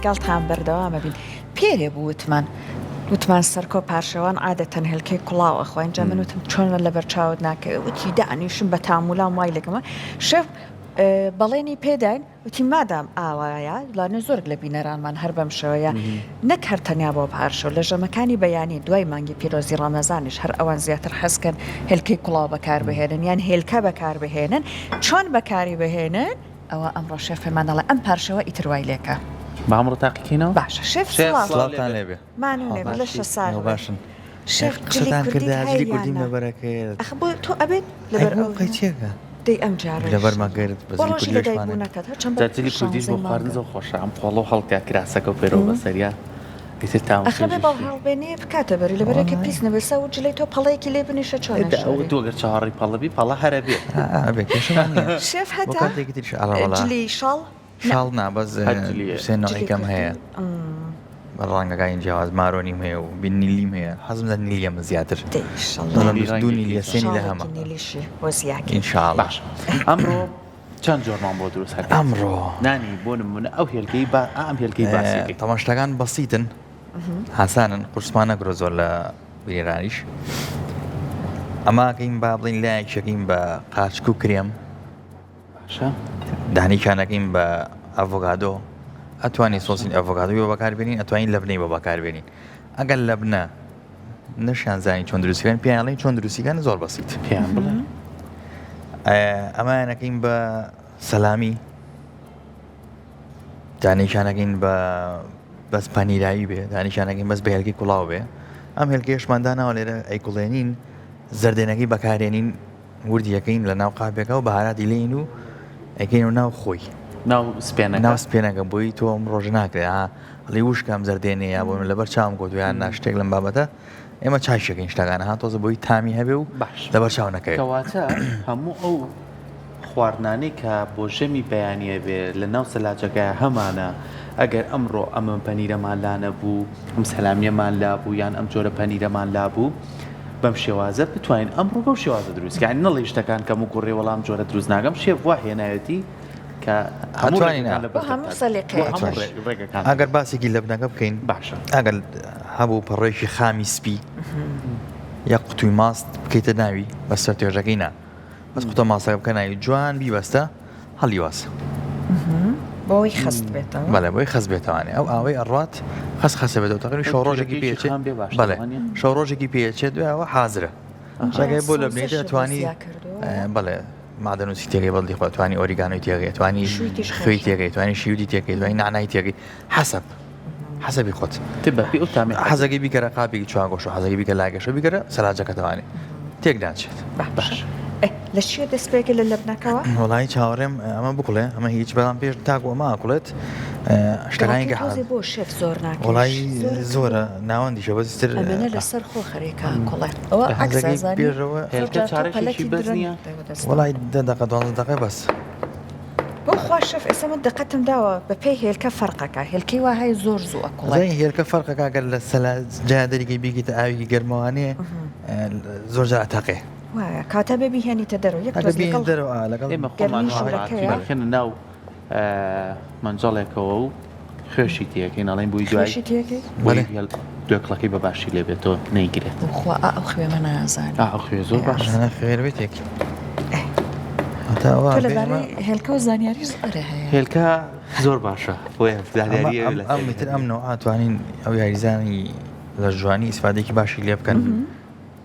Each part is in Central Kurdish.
لەگەڵتان بەردەوامە بین پێرێ بوو وتمان وتمان سەرکۆ پارشێوان عادەتەن هێلکەی کوڵاو ئەخوا ئینجا من وتم چۆن لەبەر چاوت ناکەوێ وتی دانیشم بە تامولام وای لەکەمە شێف بەڵێنی پێداین وتی مادام ئاوایە لانێ زۆرێک لە بینەرانمان هەر بەم شێوەیە نەک هەر تەنیا بۆ پارشێو لە ژەمەکانی بەیانی دوای مانگی پیرۆزی ڕەمەزانیش هەر ئەوان زیاتر حەزکەن هێلکەی کوڵاو بەکاربهێنن یان هێلکە بەکاربهێنن چۆن بەکاری بهێنن ئەوە ئەمڕۆ شێف پێمان دەڵێ ئەم پارشێوە ئیتر وای لێکە. با ئەمڕۆ تاقیکەینەوە؟ باشە شێف شێف سڵاو. سڵاوتان لێ بێ. مانوو نەبێ لەشە ساغ بێ. باشن. شێف جلی قسەتان کوردیت کردە هەیە جلی یان کوردیم نا؟ لەبەرە کرد. ئەخ بۆ تۆ ئەبێت ئەی لەبەر بۆ ئەو قەیچێکە؟ دەی ئەم جارەش. لەبەرمە کرد بە بۆ جلی ڕۆژی کوردی لەدایک وەشمانە. بوونەکەت هەرچەند جا بە جلی کوردیش بۆ شانزەی خواردن مانگە. زۆر خۆشە ئەم قۆڵە و هەڵکە کراسەکە و پێرەوە بەسەریا ئیتر تام و ئەخ ئەبێ چێژیشی. بەڵ هەڵبێنێ بکاتە بەری لەبەرئەوەی کە وەڵای. پیس نەبێ سا و جلەی تۆ پەڵەیەکی لێ بنیشە چۆن ئێ دە ئەوە ئەیشۆری. تۆ گەر چاوەڕێی پەڵە بی پەڵە هەر ئەبێ. ئا ئا ئەبێ کێشەمان نییە. شێف بۆ هەتا کاتێکی تریش ئەڵێ وەڵا. جلی شاڵ نا. شاڵ نا بەس هەر جلی سێ نەوعی جلی کەم کوردی هەیە. م. ڕەنگەکانی جیاواز مارۆنیم هەیە و نیلیم هەیە حەزم لە نیلیە من زیاتر. دەی ئیشەڵا. دەڵێم نیلی دوو ڕەنگێکی نیلیە سێ نیلە شاڵێکی هەمە. نیلیشی بۆ زیاکەی. ئینشاڵا. باشە ئەمڕۆ چەند جۆرمان بۆ دروست ئەکەیت؟ ئەمڕۆ. نانی بۆ نمونە ئەو هێلکەی با ئەم هێلکەی باسی ئەکەیت. تەبعەن شتەکان بەسیتن ئاسانن قورسمان نەکرۆ زۆر لە بینەرانیش ئەمە ئەکەین با بڵین لایەکیەکەین بە قارچک و کرێم باشە دانیکان ئەکەین بە ئەڤۆگادۆ ئەتوانی سۆسین ئەڤۆگادۆی بۆ بەکاربێنین ئەتوانین لەبنەی بۆ بەکاربێنین ئەگەر لەبنە نەشیان زانی چۆن دروستیکەن پێیان ئەڵێین چۆن دروستیکەن زۆر بەسیت پێیان بڵێ ئەمایان ئەکەین بە سەلامی دانێکیان ئەکەین بە بەس پەنیراوی بێ دانیشان ئەکەین بەس بە هێلکەی کوڵاو بێ ئەم هێلکەیەشمان داناوە لێرە ئەیکوڵێنین زەردێنەکەی بەکارێنین وردیەکەین لە ناو قاپێکە و بەهاراتی لێین و ئەکەینەوە ناو خۆی ناو سپێنەکە ناو سپێنەکە بۆی تۆ ئەم ڕۆژە ناکرێ ها ئەڵێ وشکە ئەم زەردێنەیە یا بۆ من لەبەر چاوم کەوتووە یان نا شتێک لەم بابەتە ئێمە چاکیەکەین شتەکان ها تۆزە بۆی تامی هەبێ و باش لەبەر چاو نەکەوێ کەواتە هەموو ئەو خواردنانەی کە بۆ ژەمی بەیانیە بێ لە ناو سەلاجەکە هەمانە ئەگەر ئەمڕۆ ئەمە پەنیرەمان لا نەبوو ئەم سەلامیەمان لابوو یان ئەم جۆرە پەنیرەمان لابوو بەم شێوازە بتوانین ئەمڕۆ بەو شێوازە دروست کەین نەڵێی شتەکان کەم و کوڕی وەڵام جۆرە دروست ناکەم شێف وا هێنایەتی کە هەموو ئەتوانین ڕێگەکان لە بۆ هەموو بەردەمتان سەلیقەیەک. بۆ هەموو ڕێ- ڕێگەکان ئەگەر باسێکی لەبنەکە بکەین باشە ئەگەر هەبوو پەڕۆیەکی خامی سپی یەک قوتوی ماست بکەیتە ناوی بەسەر توێژەکەی نا بەس قوتە ماستەکە بکە ناوی جوان بیبەستە هەڵیواسە بۆی خەست بێتەوە بەڵێ بۆی خەست بێتەوانێ ئەو ئاوەی ئەڕات خەست خەسە بێتەوە تەقریبا شەو ڕۆژێکی پێچێ بەڵێ شەو ڕۆژێکی پێچێت دوایەوە حازرە ڕێگەی بۆ لەبنەی دەتوانی بەڵێ مادەنووسی تێگەی بەڵی خۆ توانی ئۆریگانۆی تێگەی توانی خوێی تێگەی توانی شیوری تێگەی توانی نانای تێگەی حەسەب حەسەبی خۆت حەزەکەی بیکەرە قاپێکی چوارگۆشە حەزەکەی بیکە لاگەشە بیکەرە سەلاجەکەتەوانێ تێک ناچێت باش لە چیە دەست پێکە لە لەبنەکەوە وڵی چاوەڕێم ئەمە بکڵێ ئەمە هیچ بەڵام پێش تاکو ئەمە ئاکڵێت شتەکانی کە تۆزێ بۆ شێف زۆر ناکەی وڵی زۆرە ناوەندیشە بەس تر ئەمەنە لەسەر خۆ خەرێکە کوڵێ ئەوە حەزەکەی عەکسە پێشەوە هێلکە چارەکێکی بەس نییە وڵی دە دەقە دوازدە دەقە بەس بۆ خوا شەف ئێستا من دقەتم داوە بە پێی هێلکە فەرقەکە هێلکەی وا هەیە زۆر زوو ئەکوڵێ. زانی هێلکە فەرقەکە گەر لە سەلاجە دەریکەی بیکەیتە ئاوێکی گەرمەوانێ زۆر جار ئەتەقێ. وایە کاتە بێ بیهێنیتە دەرەوە یەک ئەگەر تۆز بیهێنی لەگەڵ دەرەوە ئا لەگەڵ ئێمە خۆمان گەرمی ژوورەکەیە. ئەخێنە ناو مەنجەڵێکەوە و خوێشی تێکەین ئەڵێن بۆی دوای خوێشی تێکەی؟ بۆی هێل دوێکڵەکەی بە باشی لێ بێتەوە نەیگرێت. بخوا ئا ئەو خوێمە نازانم. ئا ئەو خوێ زۆر باشە. نا خوێ بێ تێکی. هەتا وا تۆ لە بێ بارەی هێلکەوە زانیاری زۆرە هەیە. هێلکە زۆر باشە بۆیە زانیاری ئەم لەسەر ئەم ئیتر ئەم نەوعە توانین ئەو یاریزانی لە جوانی ئیسفادەیەکی باشی لێ بکەن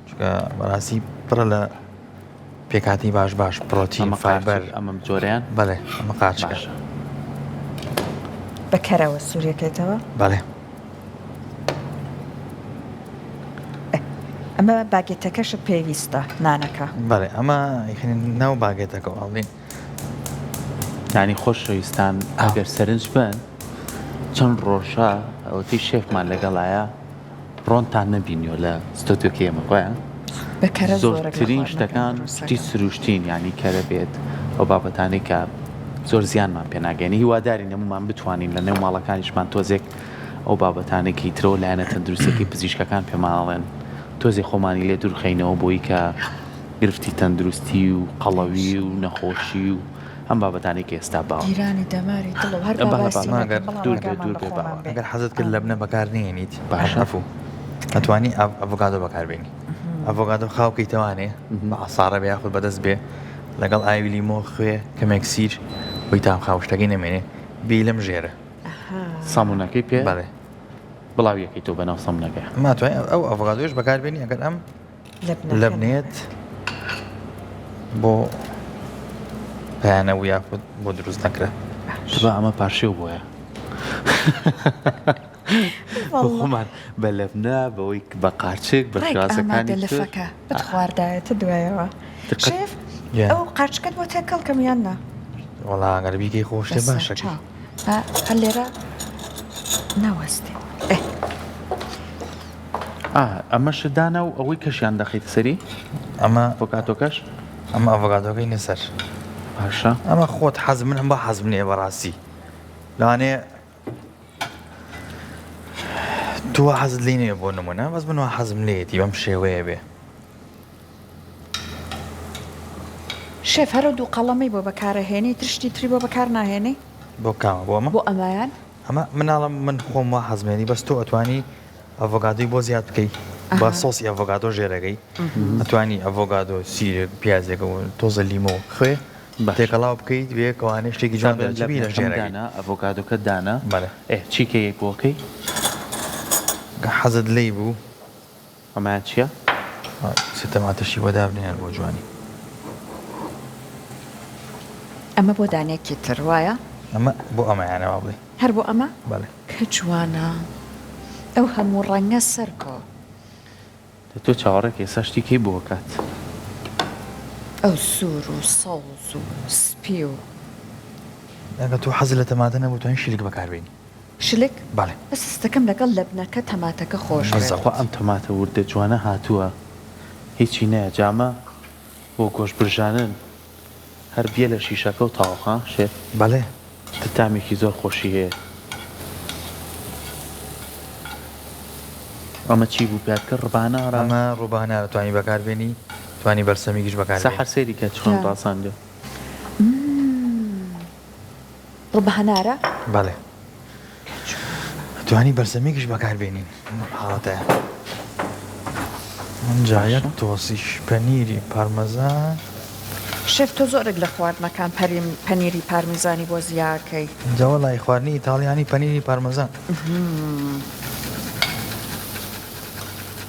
چونکە بەڕاستی پڕە لە پێکهاتەی باش باش پرۆتین ئەمە فایبەر قارچک ئەمەم جۆرەیان بەڵێ ئەمە قارچکە باشە. بە کەرەوە سوورەکەیتەوە؟ بەڵێ. ئەمە باگێتەکەشت پێویستە نانەکە. بەڵێ ئەمە یخنین ناو باگێتەکە ئەڵین. یانی خۆشەویستان ئەگەر سەرنج بەن چەند ڕۆژە ئەوەتەی شێفمان لەگەڵایە ڕۆنتان نەبینیوە لە ستۆدیۆکەی ئێمە وایە؟ بە کەرە زۆرێک لە زۆرترین خواردنەکان شتەکان دروست شتی دەکەن. سروشتین یانی کەرە بێت ئەو بابەتانەی کە زۆر زیانمان پێ ناگەیەنێ هیوادارین هەموومان بتوانین لە نێو ماڵەکانیشمان تۆزێک ئەو بابەتانەی کە ئیترەوە لایەنە تەندروستیەکەی پزیشکەکان پێمان ئەڵێن تۆزێ خۆمانی لێ دوورخەینەوە بۆی کە گرفتی تەندروستی و قەڵەوی و نەخۆشی و. ئەم بابەتانەی کە ئێستا باوە. گیرانی دەماری دڵ و هەر با بەڵێ باسی بەڵێ. نەکەم بەڵام دوور بێ ئاگامان دوور لە بێ خۆمان باوە. بێ. ئەگەر حەزت کرد لەبنە بەکار نەیەنیت باشە. عەفوو ئەتوانی ئەڤۆگادۆ بەکار بێنی ئەڤۆگادۆ خاو کەیتەوانێ بە عەسارە بێ یاخود بەدەست بێ لەگەڵ ئاوی لیمۆ خوێ کەمێک سیر بۆی تام خاوشتەکەی نەمێنێ بێی لەم ژێرە سەمونەکەی پێ بەڵێ بڵاوی ئەکەیتەوە بەناو سەمونەکەیا. ماتوانی ئەو ئەڤۆگادۆیش بەکار بێنی ئەگەر ئەم لەبنێت بۆ پایانەبوو یاخود بۆ دروست نەکرا. تبا ئەمە پارشێو بۆیە بۆ خۆمان بە لەبنە بەوەی بە قارچک بە شێوازەکانی تر لفەکە بتخواردایەتە دوایەوە شێف ئەو قارچکەت بۆ تێکەڵ کەم یان نا؟ وەڵا ئەگەر بیکەی خۆشتر باشە. هەر لێرە نەوەستێ. ئا ئەمەشت دانا و ئەوەی کەشیان دەخەیتە سەری؟ ئەمە ئەڤۆگادۆکەش؟ ئەمە ئەڤۆگادۆکەی نەسەر. باشە. ئەمە خۆت حەز من ئەم بە حەزم نییە بەڕاستی لەوانەیە تو وا حەزت لێ نییە بۆ نمونە بەس من وا حەزم لێیەتی بەم شێوەیە بێ. شێف هەر ئەو دوو قەڵەمەی بۆ بەکارەهێنی تر شتی تری بۆ بەکار ناهێنی؟ بۆ کامە بۆ ئەمە؟ بۆ ئەمەیان. ئەمە مناڵم من خۆم وا حەزم لێنی بەس تۆ ئەتوانی ئەڤۆگادۆی بۆ زیاد بکەی بە سۆسی ئەڤۆگادۆ ژێرەکەی ئەتوانی ئەڤۆگادۆ سیرێک پیازێک و تۆزە لیمۆ خوێ تێکەڵاو بکەیت بەیەکەوانێ شتێکی جوان دەرچبی لە ژێرەکەی. دانا ئەڤۆگادۆکە دانا بەڵێ. ئێ چی کەی بۆکەی؟ گە حەزت لێی بوو. ئەمەیان چیە؟ سێ تەماتەشی بۆ دابنێ هەر بۆ جوانی. ئەمە بۆ دانەیەکی تر وایە؟ ئەمە بۆ ئەمەیانە وا بڵێی. هەر بۆ ئەمە؟ بەڵێ. کە جوانە ئەو هەموو ڕەنگە سەرکۆ. دە تۆ چاوەڕێکە ئێستا شتی کەی بۆ ئەکات. ئەو سوور و سەوز و سپی و. ئەگەر تۆ حەزت لە تەماتە نەبوو توانی شلک بەکار بێنی. شلک؟ بەڵێ. بەس هەستەکەم لەگەڵ لەبنەکە تەماتەکە خۆش بێت. بەخوا ئەم تەماتە وردە جوانە هاتووە هیچی نایە جامە بۆ گۆشت برژانن هەر بیە لە شیشەکە و تەواو ها شێف. بەڵێ. تر تامێکی زۆر خۆشی هەیە. ئەمە چی بوو پیات کرد ڕبانارە؟ ئەمە ڕوبانارە توانی بەکار بێنی توانی بەلسەمیکیش بەکار بێنی. سەحەر سەیری کە چۆن ڕازاندوە. ڕوبهەنارە؟ بەڵێ توانی بەلسەمیکیش بەکار بێنین لەم حاڵەتەیا. ئینجا یەک تۆزیش پەنیری پارمەزان. شێف تۆ زۆرێک لە خواردنەکان پەنیری پارمیزانی بۆ زیاکەی. جا وەڵایی خواردنی ئیتاڵیانی پەنیری پارمەزان.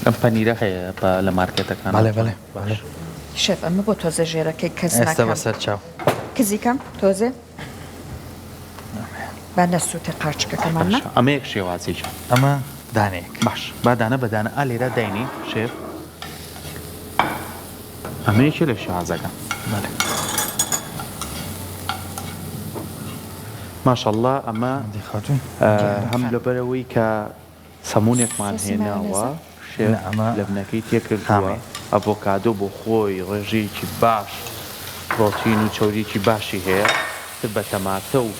ئەم پەنیرە هەیە بە لە مارکێتەکان. بەڵێ بەڵێ بەڵێ. شێف ئەمە بۆ تۆزێ ژێرەکەی کز ئێستا نەکەم. بەسەر چاو. کزی کەم تۆزێ. با نەسووتێ قارچکەکەمان نا. باشە ئەمە یەک شێوازێکە. ئەمە دانەیەک. باش با دانە بە دانە ئا لێرە داینێ شێف. ئەمە یەکێ لە شێوازەکان. بەڵێ. ماشاءاللە ئەمە دی خاتوون. هەم لەبەرئەوەی کە سەمونێکمان هێناوە شێف لەبنەکەی تێکردووە ئەڤۆکادۆ بۆ خۆی ڕێژەیەکی باش پرۆتین و چەوریەکی باشی هەیە تر بە تەماتە و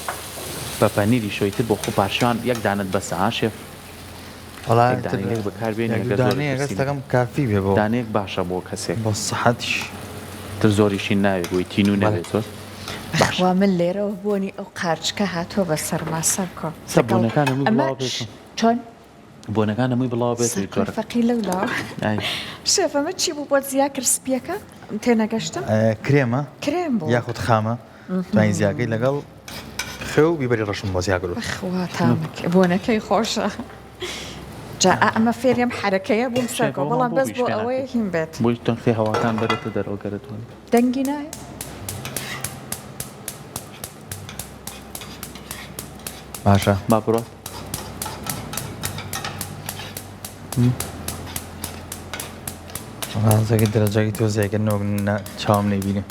بە پەنیریشەوە ئیتر بۆ خۆ پارشێوان یەک دانەت بەسە ها شێف یەک دانەی لێک بەکار بێنی ئەگەر زۆرت پرسی دانەیەک باشە بۆ کەسێک تر زۆریشی ناوێ بۆی تینوو نەبێت زۆر باشە. بەخوا من لێرەوە بۆنی ئەو قارچکە هاتووە بەسەرما سەرکۆ سە لەگەڵ بۆنەکان هەمووی ئەمە بڵاو بێتەوە. چۆن؟ بۆنەکان هەمووی بڵاو بێت سەرکۆی فەقی لەولاوە. ئای. شێف ئەمە چی بوو بۆت زیا کرد سپیەکە؟ تێنەگەشتم. کرێمە کرێم بوو. یاخود خامە توانی زیاکەی لەگەڵ خوێ و بیبەری ڕەشم بۆ زیا کردووە. بەخوا تامەکەی بۆنەکەی خۆشە. جا ئا ئەمە فێری ئەم حەرەکەیە بووم شێف سەرکۆ ئەوەمان بەڵام بۆ بەس بیش بۆ پێ ئەوەیە ناکەی. هین بێت. بۆی تەنخی هەواکان بەرێتە دەرەوە گەرەتوانی. دەنگی نایە؟ باشە. با بڕۆ. ڕازەکە دەرەجەکەی تۆ زیاکە نۆک چاوم نەیبینێ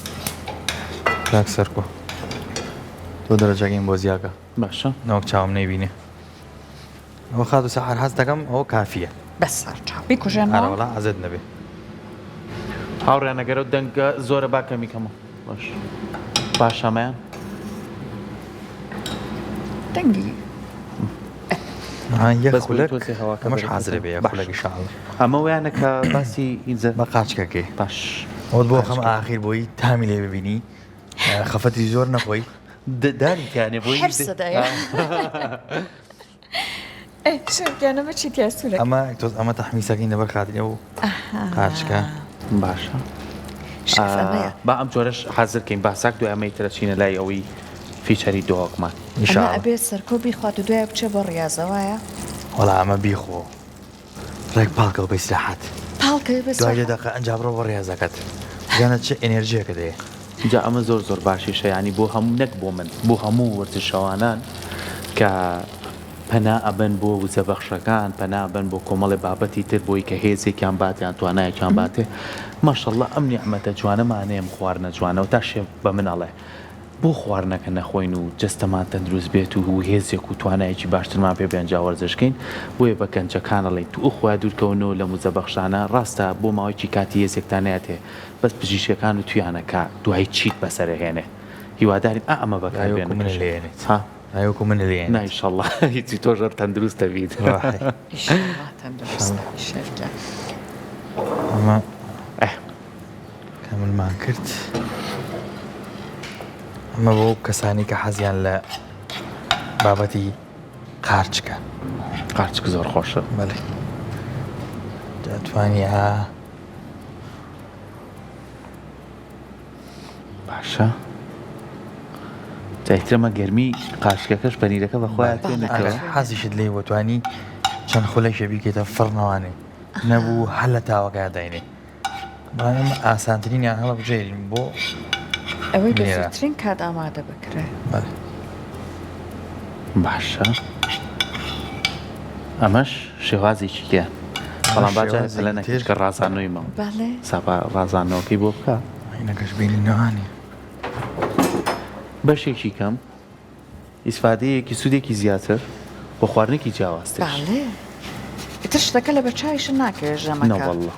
کاک سەرکۆ تۆ دەرەجەکەیم بۆ زیاکە باشە نۆک چاوم نەیبینێ ئەوە خاتوو سەحەر هەست دەکەم ئەوە کافیە. بەس سەرچاو بیکوژێنەوە. ئەرە وەڵا عەزێت نەبێ. هاوڕێیان ئەگەر ئەو دەنگە زۆرە با کەمی کەمەوە باش باشە ئەمەیان دەنگی ها یەک بەس بۆی خولەک تۆزێ هەواکە ئەمەش بەرێتە حازرە بێ یەک باش خولەک ئیشاڵڵا. ئەمە ویانە کە باسی ئینجا بە قاچکەکەی باش ئەوەت بۆ خەم قاچکەکەی. ئاخیر بۆی تامی لێ ببینی. خەفەتی زۆر نەخۆی. دانی تیانێ بۆی حرسە دایە. شێف گیان ئەمە چی تیا سوورە؟ ئەمە تۆز ئەمە تەحمیسەکەین لەبەر خاتری ئەو قارچکە. باشە شێف ئەمەیە. با ئەم جۆرەش حازر کەین باساک دوای ئەمەی ترە چینە لای ئەوەی feature ی دهۆکمان. ئەمە ئینشاڵڵا. ئەبێ سەرکۆ بیخوات و دوای بچێ بۆ ڕیازە وایە؟ وەڵا ئەمە بیخۆ. ڕێک پاڵکەوە بە ئیسراحەت. پاڵکەوێ بە دوای دە ئیسراحەت. دەقە ئەنجا بڕۆ بۆ ڕیازەکەت. بزانە چ ئێنێرجیەکت هەیە. جا ئەمە زۆر زۆر باشیشە یانی بۆ هەموو نەک بۆ من بۆ هەموو وەرزشەوانان کە پەنا ئەبەن بۆ وزەبەخشەکان پەنا ئەبەن بۆ کۆمەڵێ بابەتی تر بۆی کە هێزێکیان بات یان توانایەکیان باتێ ماشەڵڵا ئەم نیعمەتە جوانەمان هەیە ئەم خواردنە جوانە و تا شێف بە من ئەڵێ بۆ خواردنەکە نەخۆین و جەستەمان تەندروست بێت و هێزێک و توانایەکی باشترمان پێ بێ ئەنجا وەرزش کەین بۆیە بە گەنجەکان ئەڵێین توخوا دوورکەونەوە لەم وزەبەخشانە ڕاستە بۆ ماوەیەکی کاتی هێزێکتان نایەتێ بەس پزیشکەکان وتویانە کە دوایی چیت بەسەر ئەهێنێ هیوادارین ئا ئەمە بەکار ئای وەکو بێنن منە کە لێ ئێنێت ها ئای وەکو منە لێ نا ئێنێت ئیشەڵا هیچی تۆش هەر تەندروست ئەبیت. ڕاحی ئیشەڵا تەندروست ئیشەڵا ئەبی شێف گیان. ئەمە ئه. کاملمان کرد ئەمە بۆ کەسانی کە حەزیان لە بابەتی قارچکە. قارچک زۆر خۆشە. بەڵێ دەتوانی ئا باشە جایترەمە گەرمی قارچکەکەش پەنیرەکە بەخۆیان توێنێتەوە. حەزیشت لێی بۆ توانی چەند خولەکێ بیکەیتە فڕنەوانێ نەبوو هەر لە تاوەکە داینێ بەڵام ئێمە ئاسانترینیان هەڵەبژێرین بۆ ئەوەی بە زووترین کات ئامادە بکرێ. بەڵێ. باشە ئەمەش شێوازێکی کێ بەڵام با جارێ پەلە نەکەین چونکە ڕازاندنەوەی ماوە. بەڵێ. سا با ڕازاندنەوەکەی بۆ بکە. عینەکەش بینینەوانی. بەشێکی کەم ئیسفادەیەکی سوودێکی زیاتر و خواردنێکی جیاوازتریش. بەڵێ ئیتر شتەکە لەبەر چاویشت ناکەوێت ژەمەکە. نەوەڵڵا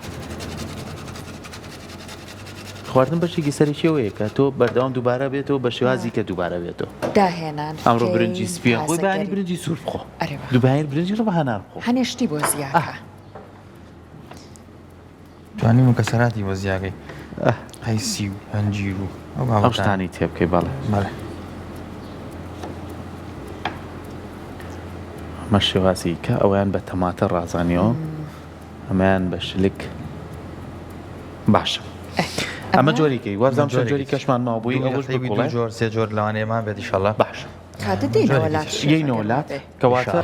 خواردن بەشێکی سەرەکی ئەوەیە کە تۆ بەردەوام دووبارە بێتەوە بە شێوازی کە دووبارە بێتەوە. داهێنان ئەمڕۆ بکەین برنجی سپی ئەخۆی بەیانی تازەگەری. برنجی سوور بخۆ. ئەرێ بەخوا. دووبەیانی برنجی ڕەش بە هەنار بخۆ. هەنێ شتی بۆ زیاکە. توانی مکەسەراتی بۆ زیاکەی قەیسی و هەنجیر و ئەو ئەو بابەتانە. شتانەی تێ بکەی بەڵێ. بەڵێ. ئەمە شێوازی کە ئەویان بە تەماتە ڕازانیەوە ئەمەیان بە شلک باشە ئەمە جۆریکەی وازام چەند جۆری کەشمان ماوە بووی ئەوەش بکوڵێ جۆر سێ جۆر لەوانەیە ما بێت ئیشەڵا باشە کاتە دێینەوە لات یەینەوە لات کەواتە.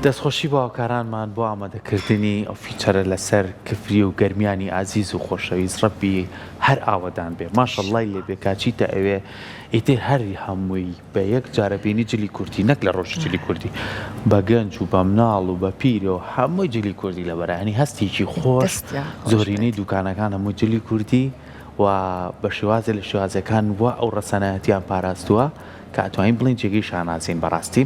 دەستخۆشی بۆ هاوکارانمان بۆ ئامادەکردنی ئەو feature ە لەسەر کفری و گەرمیانی ئازیز و خۆشەویست ڕەبی هەر ئاوەدان بێ ماشەڵڵای لێ بێ کاچیتە ئەوێ ئیتر هەر هەمووی بە یەک جارە بینی جلی کوردی نەک لە ڕۆژی جلی کوردی بە گەنج و بە مناڵ و بە پیرەوە هەمووی جلی کوردی لەبەرە یانی هەستێکی خۆش زۆرینەی دوکانەکان هەموو جلی کوردی و بە شێوازێ لە شێوازەکان وا ئەو ڕەسەنایەتیان پاراستووە کە ئەتوانین بڵێین جێگەی شانازین بەڕاستی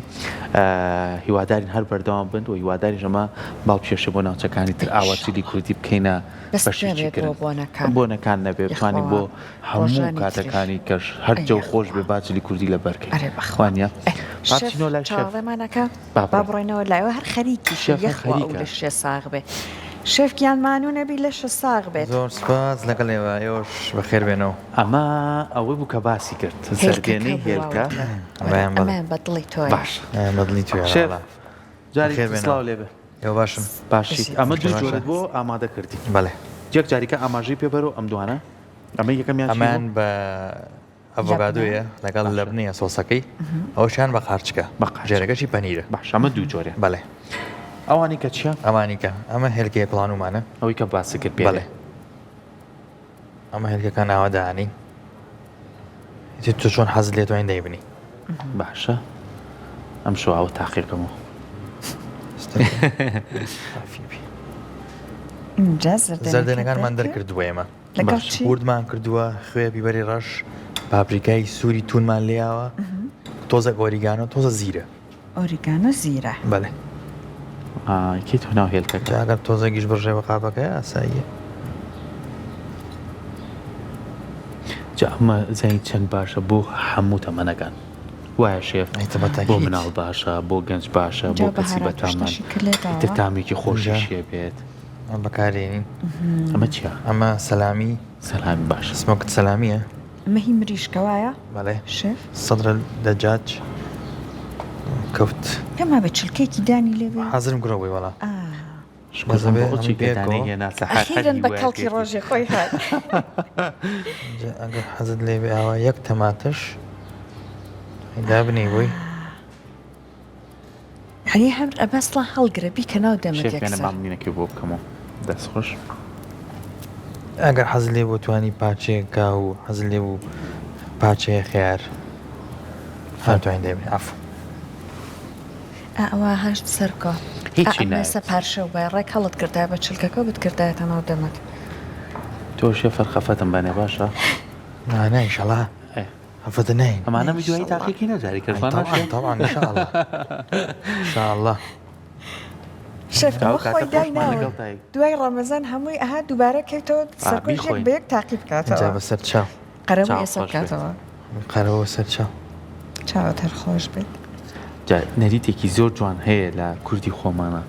هیوادارین هەر بەردەوام بن و هیواداریش ئەمە باڵ بکێشێ بۆ ناوچەکانی تر ئاوا جلی کوردی بکەینە بەشێکی گرنگ بۆنەکان نەبێ بتوانین بۆ هەموو کاتەکانی کەش هەر جەو خۆش بێ با جلی کوردی لەبەر کەین وانە با بچینەوە لای شێف چاوەڕێمانەکە با بڕۆینەوە لایەوە هەر خەریکی شێف هەر یەخوا ئەو خەریکە. لەشێ ساغ بێ شێف گیان مانوو نەبی لەشە ساغ بێت. زۆر سوپاس لەگەڵ ئێوە ئێوەش بەخێر بێنەوە. ئەمە ئەوەی بوو کە باسی کرد زەردێنەی هێلکە. ئەمەیان بە دڵی تۆیە. باشە ئەمەیان بە دڵی تۆیە شێف وەڵا. جارێکی بەخێر تر بێنەوە. سڵاو لێ بێ. ئێوە باشن؟ باشیت ئەمە دوو باشە. جۆرت بۆ ئامادە کردی. بەڵێ. یەک جاریکە ئاماژەی پێ بەرەو ئەم دوانە ئەمە یەکەمیان چی بوو؟ ئەمەیان بە ئەڤۆگادۆیە لەگەڵ لەبنەیە سۆسەکەی ئەوەشیان بە قارچکە بە قارچک. ژێرەکەشی پەنیرە. باشە ئەمە دوو جۆرە. بەڵێ. ئەوانی کە چییە؟ ئەوانی کە ئەمە هێلکەیە کوڵانوومانە. ئەوەی کە باست کرد پێ. بەڵێ. ئەمە هێلکەکان ئاوا دانین ئیتر تۆ چۆن حەزت لێ توانین دایبنی. باشە ئەم شەو ئاوە تاقیکەمەوە. ئینجا زەردێنەکانمان دەرکردووە ئێمە لەگەڵ چی؟ وردمان کردووە خوێ بیبەری ڕەش پاپریکای سووری تونمان لێیاوە تۆزە ئۆریگانۆ تۆزە زیرە ئۆریگانۆ زیرە. بەلێ. ئای کەی تۆ ناو هێلکەکە. جا ئەگەر تۆزێکیش بڕژێ بە قاپەکەی ئاساییە. جا ئەمە زانی چەند باشە بۆ هەموو تەمەنەکان وایە شێف بۆ مناڵ باشە بۆ گەنج باشە بۆ کەسی بەتامان تر تامێکی خۆشیشیە بێت بەکارێنین ئەمە چیە ئەمە سەلامی سەلامی باشە smoked سەلامیە ئەمە هی مریشکە وایە بەڵێ شێف سەدرە دەجاج کەوت پێم وابێ چلکەیەکی دانی لێ بێ حازرم گرۆ بووی وەڵا ئەخیرەن بە کەڵکی ڕۆژێ خۆی هات. ئەگەر حەزت لێ بێ ئاوا یەک تەماتەش دابنێی بۆی. یعنی هەر ئەبەسڵا هەڵگرە بیکە ناو دەمت یەکسەر. با منینەکەی بۆ بکەمەوە دەست خۆش. ئەگەر حەزت لێ بوو توانی پارچەیەک گا و حەزت لێ بوو پارچەیە خەیار هاتوین دەبێ عەفو. ئا ئەوە هەشت سەرکۆ. هیچی ئا ئەمە نایەت. ئێستا پارشێو بایە ڕێک هەڵت کردایە بە چلکەکەو بتکردایەتە ناو دەمت. تۆ شێفەر خەفەتم بەنێ باشە. نا نا ئیشەڵا ئێ. خەفەتە ناین. ئەمانە دوایی ئیشەڵا. تاقیکی نەجاری ئەی کەشمان تەبعەن ناشێ. تەبعەن ئیشاڵا ئیشاڵا. شێف تا ئەو ئەوە کاتە خۆی خۆشمان دایناوە لەگەڵ دایک. دوای ڕەمەزان هەمووی ئەها دووبارە کەیتەوە ئا سەرکۆش یەک بیخۆین. بە یەک تاقی ئینجا بکاتەوە. بەسەر چاو. قەرەبوو چاو ئێستا خۆش بێت. بکاتەوە. قەرەوە سەر چاو. چاوت هەر خۆش بێت. جا نەریتێکی زۆر جوان هەیە لە کوردی خۆمانە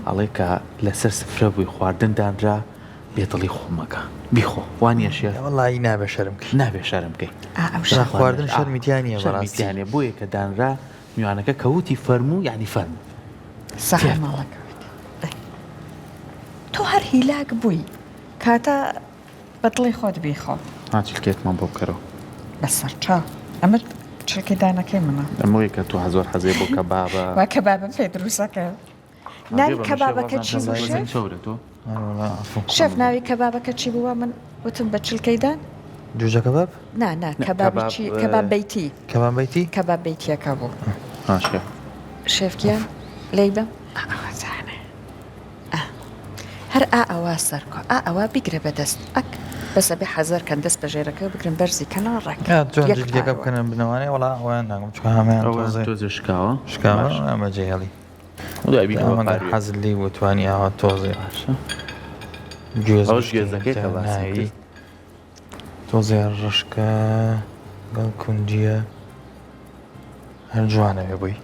ئەڵێ کە لەسەر سفرە بووی خواردن دانرا بێ دڵی خۆ مەکە بیخۆ وانیە شێف؟ وەڵایی نابێ شەرم کەی. نابێ شەرم کەی. ئا ئەو جا شەرمە. خواردن شەرمی تیا نییە شەرمی بەڕاستی. تیا نییە بۆیە کە دانرا میوانەکە کە وتی فەرموو یانی فەرموو. سەعر تێر بخۆ. ماڵەکە وتی. تۆ هەر هیلاک بووی کاتە بە دڵی خۆت بیخۆ. ها چلکێکمان بۆ بکەرەوە. بەسەر چاو ئەمە چلکی دانەکەی منە. ئەمەوەی کە تۆ زۆر حەزێ بۆ کەبابە. وا کەبابم پێ دروستەکە. ناوی کەبابەکە چی بوو شێف؟ شێف ناوی کەبابەکە چی بوو وا من وتم بە چلکەی دان؟ جوجە کەباب؟ نا نا کەبابی چی کەباب بەیتی. کەباب بەیتی؟ کەباب بەیتیەکە بوو. ها شێف. شێف گیان لێی بەم. ئەوە زانێ. هەر ئا ئەوا سەرکۆ ئا ئەوا بیگرە بە دەست ئەک بەس ئەبێ حەزەر کەن دەست بە ژێرەکەوە بگرن بەرزی کەنەوە ڕێک جوان یەک جلدەکە پارووە. بکەنە بنەوانەی وەڵا ئەویان ناگەم چونکە هەموویان ئەوە تۆزێ تۆزێ شکاوە شکاوە باشە. ئەمە جێهێڵی دوای بیکە بە ئەمە گەر پاروویەک. حەزت لێی بوو توانی ئاوا تۆزێ باشە گوێز ئەوەش بشکێنیتە گوێزەکەی کە باسم ناوی کرد. تۆزێ ڕەشکە گەڵ کونجیە هەر جوانە بێ بۆی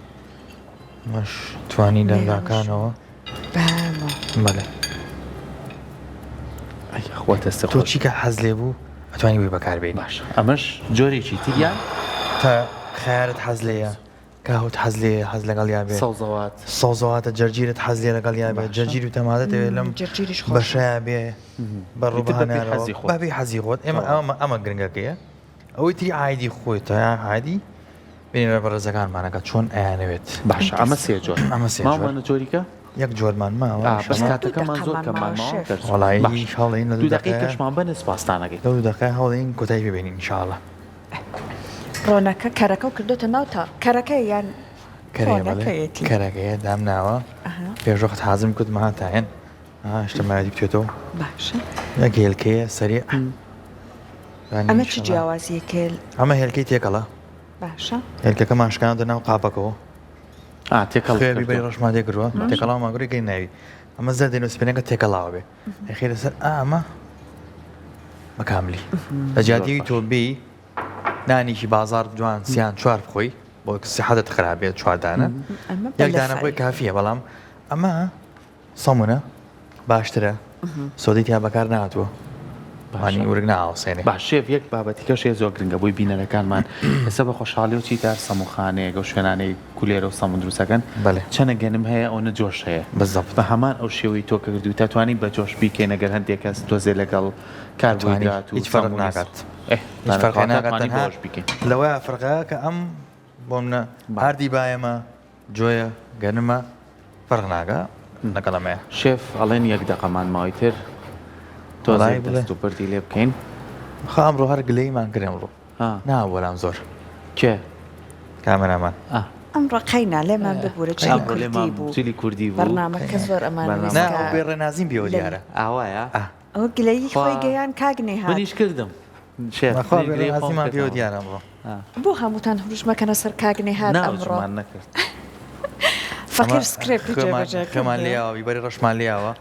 مەش توانی لە مێوژ. لاکانەوە بەمە. بەڵێ. ئەی یاخوا دەستت تۆ خۆش. چی کە حەز لێ بوو ئەتوانی بۆی بەکار بێنی. باشە ئەمەش جۆرێکی تریان. تا خەیارت حەز لێیە کاهوت حەز لێیە حەز لەگەڵیا بێ. سەوزەوات. سەوزەواتە جەرجیرت حەز لێ لەگەڵیا بێ باشە. جەرجیر و تەماتەت ئەوێ لەم جەرجیریش خۆشە. بەشەیا بێ بە ئیتر بەپێی ڕووبانەوە حەزی خۆت. بەپێی حەزی خۆت ئێمە تەواو. ئەمە ئەمە گرنگەکەیە ئەوەی تری عایدی خۆیتە یان عادی بینەرە بەڕێزەکانمانە کە چۆن ئەیانەوێت. باشە ئەمە سێ جۆر. ئەمە سێ جۆر. ماومانە جۆریکە؟ یەک جۆرمان ماوە ئا بەس ئینشەڵا. کاتەکەمان زۆر کەممان ماوە دەرچوو. وەڵایی باشە هەوڵین لە دوو دوو دەقەی دەقەیە کەشمان بەنێ سوپاستان ئەکەین. لەو دوو دەقەیە هەوڵین کۆتایی پێ بێنین ئینشاڵا. ڕۆنەکە کەرەکەو کردۆتە ناو تا کەرەکەیە یان کەرەیە بەڵێ ڕۆنەکەیەتی؟ کەرەکەیە دامناوە ئەها. پێش وەخت حازرم کرد مەها تاهێن ئەها شتە مایەتی بتوێتەوە. باشە. یەک هێلکەیە سەریع. ئەمە چ جیاوازیەکێ؟ ئەمە هێلکەی تێکەڵە. باشە. هێلکەکەمان شکاندە ناو قاپەکەوە. ئا تێکەڵ خوێ بیبەری ڕەشمان تێ کردووە تێکەڵاومان کردووە گەی ناوی ئەمە زەردێن و سپێنەکە تێکەڵاوە بێ ئەخێرە سەر ئەمە بە کاملی لە جیاتی تۆ بێی نانێکی بازار جوان سیان چوار بخۆی بۆ سیحەتت خراپ بێت چواردانە یەک دانە بۆی کافیە بەڵام ئەمە سەمونە باشترە سۆدی تیا بەکار نهاتووە وانی ورگ ناوسێنێ. باش شێف یەک بابەتی کەش هەیە زۆر گرنگە بۆی بینەرەکانمان ئێستا بە خۆشحاڵیەوە چیتە هەر سەمونخانەیەک ئەو شوێنانەی کولێرە و سەمون دروستەکەن بەلێ. چەنە گەنم هەیە ئەونە جۆش هەیە بالضبط. بە هەمان ئەو شێوەی تۆ کە کردووتە توانی بە جۆش بیکەین ئەگەر هەندێک کەس تۆزێ لەگەڵ توانی کاربۆهیدرات و هیچ فەرق سەمونی ناکات ئێ هیچ فەرقێ ناکات توانی تەنها بەوەش بیکەین. لەوەیا فەرقە کە ئەم بۆ منە ئاردی بایەمە جۆیە گەنمە فەرق ناکا لەگەڵ ئەمەیە. شێف ئەڵێن یەک دەقەمان ماوەی تر تۆزێک دەست و بردی لێ بکەین. خوا ئەمڕۆ هەر گلەییمان کرد ئەمڕۆ ناوە بۆلام زۆر. کێ؟ کامەرامان. ئەمڕۆ قەینا لێمان ببورە چلی کوردی بوو. چلی کوردی بوو. بەرنامەکە زۆر ئەمانەویست نا ئەو بێ ڕێنازیم پێوە دیارە. ئاوایە؟ ئەوە گلەیی خۆی گەیان کاک نێهاد. منیش کردم. شێف بەخوا بێ ڕێنازیمان پێوە دیارە ئەمڕۆ. بۆ هەمووتان هروژ مەکەنە سەر کاک نێهاد ئەمڕۆ. فەقیر سکرێپتی جێبەجێ خوێمان لێیاوە بیبەری ڕەشمان لێیاوە.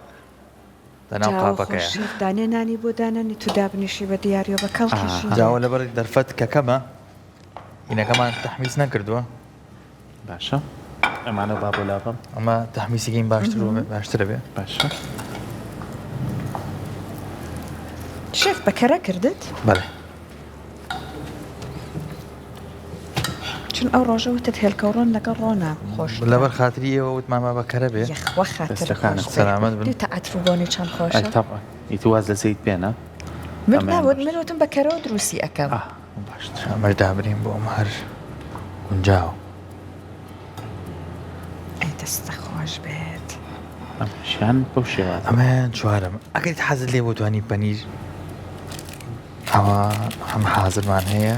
لەناو جاوە قاپەکەیە. خۆ شێف دانێ نانی بۆ دانەنی تو دابنیشی بە دیاریەوە بە کەڵکیشی دێت. جاوە لەبەر دەرفەت کە کەمە ئینەکەمان تەحمیس نەکردووە. باشە ئەمانە با بۆ لابەم. ئەمە تەحمیسەکەین باشتر باشترە بێ. باشە. شێف بە کەرە کردت؟ بەڵێ. چون ئەو ڕۆژە وتت هێلکە و ڕۆن لەگەڵ ڕۆنا خۆشترە. لەبەر خاتری ئێوە وتمان با بە کەرە بێ. یەخوا خاترت دەستەکانت خۆش بێ. سەلامەت بن. دیتە عەتر و بۆنی چەند ئەی خۆشە. تەبعەن ئیتر واز لە زەیت بێنە. من ئەمەیان نا باشتر. من وتم بە کەرەوە دروستی ئەکەم. ئاه باشتر. ئەمەش دابنێین بۆ ئەمە هەر گونجاوە. ئەی دەستت خۆش بێت. ئەمەشیان بەو شێوازە. ئەمەیان چوارەم ئەگەر حەزت لێ بۆ توانی پەنیر ئەوە هەم حازرمان هەیە.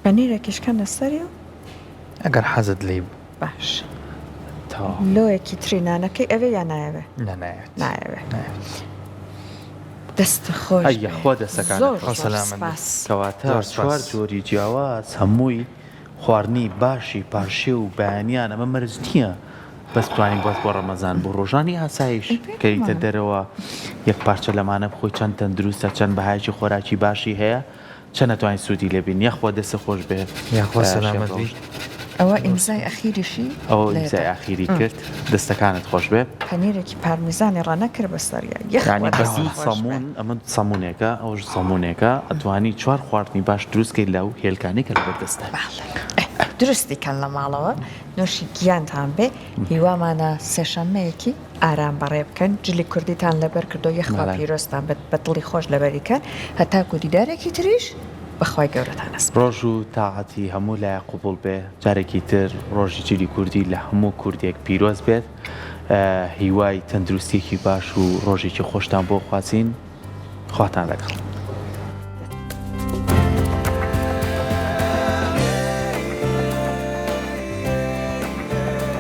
پەنیرێکیش کەنە سەری و ئەگەر حەزت لێی بوو. باش. تەواو. لۆیەکی تری نانەکەی ئەوێ یا نایەوێ؟ نا نایەوێت. نایەوێ. نایەوێت. دەست خۆش ئەی یەخوا دەستەکانت زۆر خۆش. زۆر سەلامەت بی. سپاس. کەواتە زۆر چوار سپاس. جۆری جیاواز هەمووی خواردنی باشی پارشێو و بەیانیان ئەمە مەرج نییە بەس بتوانین بەس بۆ ڕەمەزان بۆ ڕۆژانی ئاسایش ئەی کە یتە پێمان. دەرەوە یەک پارچە لەمانە بخۆی چەند تەندروستە چەند بەهایەکی خۆراکی باشی هەیە چەند ئەتوانی سوودی لێ بینی یاخوا دەستت خۆش بێ یاخوا شێف سەلامەت بی. ڕەوشت. ئەوە ئیمزای ئەخیریشی ئەوە لێ ئیمزای دا. ئاخیری کرد دەستەکانت خۆش بێ. پەنیرێکی پارمیزانی ڕەنەکرد بەسەریا یەخوا یانی بە دەستت دوو خۆش بێ. سەموون ئەمە سەموونێکە ئەوش سەموونێکە ئەتوانی چوار خواردنی باش دروست کەی لەو هێلکانەی کە لەبەر دەستە. بەڵێ دروستی کەن لە ماڵەوە نۆشی گیانتان بێ هیوامانە سێشەممەیەکی ئارام بەڕێ بکەن جلی کوردیتان لەبەر کردوە یەخوا بەڵێ. پیرۆزتان بێت بە دڵی خۆش لەبەری کەن هەتاکو دیدارێکی تریش بەخوای گەورەتان ئەسپارم. ڕۆژ و تاعەتی هەموو لایەک قبوڵ بێ جارێکی تر ڕۆژی جلی کوردی لە هەموو کوردێک پیرۆز بێت هیوای تەندروستیەکی باش و ڕۆژێکی خۆشتان بۆ خوازین خواتان لەگەڵ.